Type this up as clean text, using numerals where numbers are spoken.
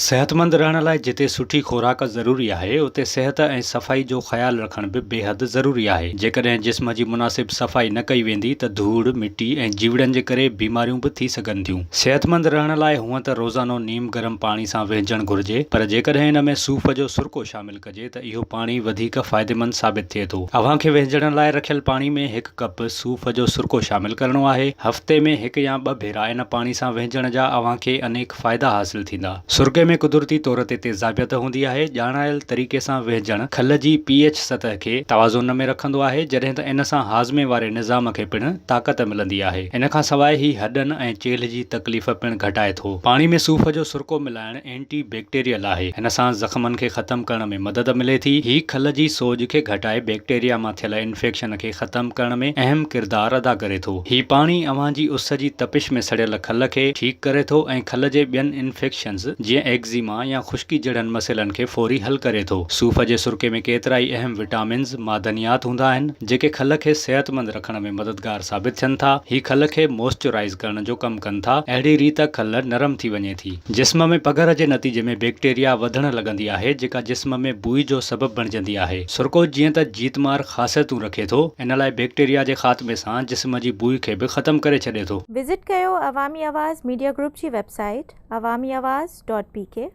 صحتمند رهڻ لاء جتي سٺي خوراڪ ضروري آهي، اتي صحت ۽ صفائي جو خيال رکڻ به بيحد ضروري آهي. جيڪڏهن جسم جي مناسب صفائي نه ڪئي ويندي ته ڌوڙ، مٽي ۽ جيوڙن جي ڪري بيماريون به ٿي سگهن ٿيون. صحتمند رهڻ لاء هونئن ته روزانو نيم گرم پاڻي سان وهنجڻ گهرجي، پر جيڪڏهن ان ۾ صوف جو سرڪو شامل ڪجي ته اهو پاڻي وڌيڪ فائديمند ثابت ٿئي ٿو. اوهان کي وهنجڻ لاء رکيل پاڻي ۾ هڪ ڪپ صوف جو سرڪو شامل ڪرڻو آهي. هفتي ۾ هڪ يا ٻه ڀيرا ان پاڻي سان وهنجڻ جا اوهان کي انيڪ فائدا حاصل ٿيندا. سرڪي ۾ قدرتي طور تي تيزابيت هوندي آهي. ڄاڻايل طريقي سان وهنجڻ کل جي پي ايڇ سطح کي توازن ۾ رکندو آهي، جڏهن ته ان سان هاضمي واري نظام کي پڻ طاقت ملندي آهي. ان کان سواء هي هڏن ۽ چيلهه جي تڪليف پڻ گهٽائي ٿو. پاڻي ۾ صوف جو سرڪو ملائڻ اينٽي بيڪٽيريل آهي. هن سان زخمن کي ختم ڪرڻ ۾ مدد ملي ٿي. هي کل جي سوڄ کي گهٽائي بيڪٽيريا مان ٿيل انفيڪشن کي ختم ڪرڻ ۾ اهم ڪردار ادا ڪري ٿو. هي پاڻي اوهان جي اس جي تپش ۾ سڙيل کل کي ٺيڪ ڪري ٿو ۽ کل جي ٻين انفيڪشنز جيئن ايگزيما يا خشڪي جهڙن مسئلن کي فوري حل ڪري ٿو. صوف جي سرڪي ۾ ڪيترائي اهم وٽامنز، معدنيات هوندا آهن، جيڪي کل کي صحتمند رکڻ ۾ مددگار ثابت ٿين ٿا. هي کل کي موئسچرائيز ڪرڻ جو ڪم ڪن ٿا. اهڙي ريت کل نرم ٿي وڃي ٿي. جسم ۾ پگهر جي نتيجي ۾ بيڪٽيريا وڌڻ لڳندي آهي جيڪا جسم ۾ بوء جو سبب بڻجندي آهي. سرڪو جيئن ته جيتمار خاصيتون رکي ٿو ان لاء بيڪٽيريا جي خاتمي سان جسم جي بوء کي به ختم ڪري ڇڏي ٿو. وزٽ ڪيو عوامي آواز ميڊيا گروپ جي website Awami Awaz dot P K.